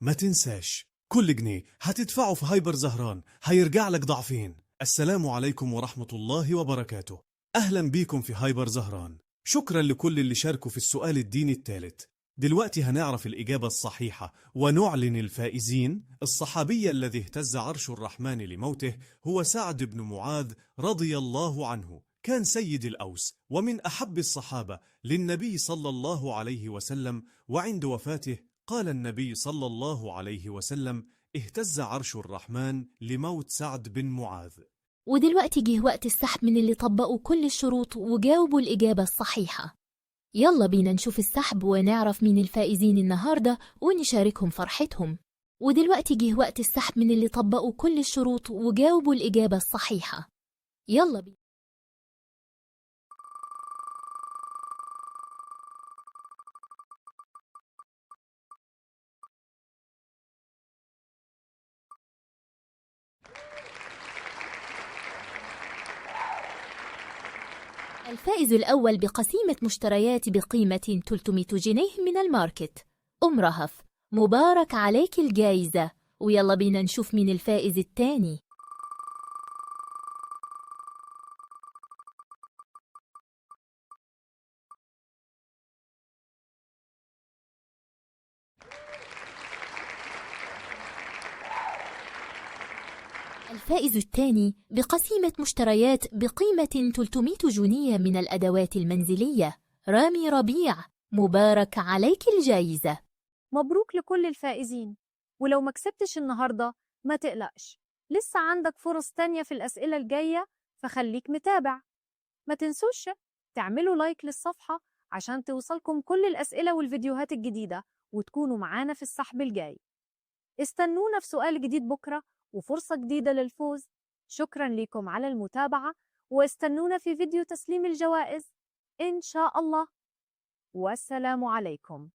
ما تنساش، كل جنيه هتدفعه في هايبر زهران هيرجع لك ضعفين. السلام عليكم ورحمة الله وبركاته. أهلا بيكم في هايبر زهران. شكرا لكل اللي شاركوا في السؤال الديني الثالث. دلوقتي هنعرف الإجابة الصحيحة ونعلن الفائزين. الصحابي الذي اهتز عرش الرحمن لموته هو سعد بن معاذ رضي الله عنه، كان سيد الأوس ومن أحب الصحابة للنبي صلى الله عليه وسلم، وعند وفاته قال النبي صلى الله عليه وسلم: اهتز عرش الرحمن لموت سعد بن معاذ. ودلوقتي جه وقت السحب من اللي طبقوا كل الشروط وجاوبوا الإجابة الصحيحة. يلا بينا نشوف السحب ونعرف مين الفائزين النهاردة ونشاركهم فرحتهم. ودلوقتي جه وقت السحب من اللي طبقوا كل الشروط وجاوبوا الإجابة الصحيحة. يلا بينا. الفائز الأول بقسيمة مشتريات بقيمة 300 جنيه من الماركت، أم رهف، مبارك عليك الجايزة. ويلا بينا نشوف مين الفائز الثاني. الفائز الثاني بقسيمة مشتريات بقيمة 300 جنيه من الأدوات المنزلية، رامي ربيع، مبارك عليك الجايزة. مبروك لكل الفائزين. ولو ما كسبتش النهاردة ما تقلقش، لسه عندك فرص تانية في الأسئلة الجاية، فخليك متابع. ما تنسوش تعملوا لايك للصفحة عشان توصلكم كل الأسئلة والفيديوهات الجديدة وتكونوا معانا في السحب الجاي. استنونا في سؤال جديد بكرة وفرصة جديدة للفوز. شكرا لكم على المتابعة، واستنونا في فيديو تسليم الجوائز إن شاء الله. والسلام عليكم.